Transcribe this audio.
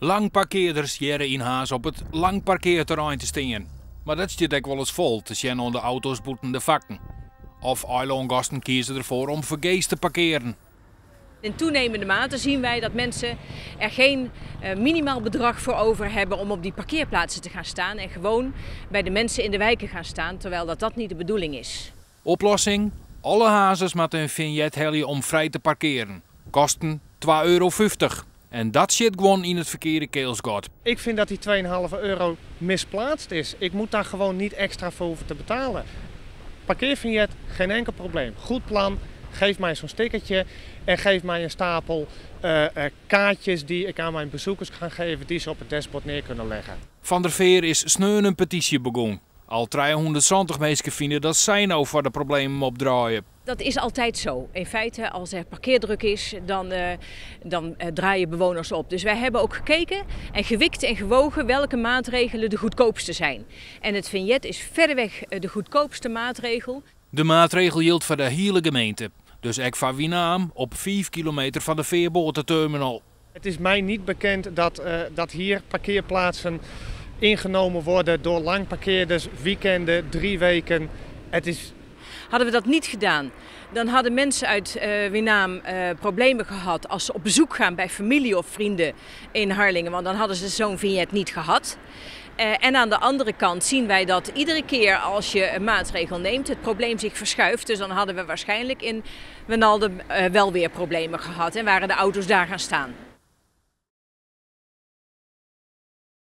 Langparkearders hearre yn Harns op it langparkearterrein te stean. Mar dat stiet ek wolris fol te sjen oan de auto's bûten de fakken. Of eilângasten kieze derfoar om fergees te parkearen. In toenemende mate zien wij dat mensen er geen minimaal bedrag voor over hebben om op die parkeerplaatsen te gaan staan en gewoon bij de mensen in de wijken gaan staan, terwijl dat dat niet de bedoeling is. Oplossing? Alle Harnzers moatte in finjet helje om frij te parkearen. Kosten €2,50. En dat sit gewoan yn it ferkearde kealsgat. Ik vind dat die €2,5 misplaatst is. Ik moet daar gewoon niet extra voor hoeven te betalen. Parkeervignet, geen enkel probleem. Goed plan, geef mij zo'n stickertje en geef mij een stapel kaartjes die ik aan mijn bezoekers kan geven die ze op het dashboard neer kunnen leggen. Van der Veer is sneon in petysje begûn. Al 370 minsken fine dat sy no foar de problemen opdraaie. Dat is altijd zo. In feite, als er parkeerdruk is, dan draaien bewoners op. Dus wij hebben ook gekeken en gewikt en gewogen welke maatregelen de goedkoopste zijn. En het vignet is verreweg de goedkoopste maatregel. De maatregel jildt foar de hiele gemeente. Dus ek foar Winaam op 5 kilometer fan de fearboateterminal. Het is mij niet bekend dat hier parkeerplaatsen ingenomen worden door langparkeerders, weekenden, 3 weken. Het is Hadden we dat niet gedaan, dan hadden mensen uit Winaam problemen gehad als ze op bezoek gaan bij familie of vrienden in Harlingen, want dan hadden ze zo'n vignet niet gehad. En aan de andere kant zien wij dat iedere keer als je een maatregel neemt, het probleem zich verschuift. Dus dan hadden we waarschijnlijk in Wijnaldum wel weer problemen gehad en waren de auto's daar gaan staan.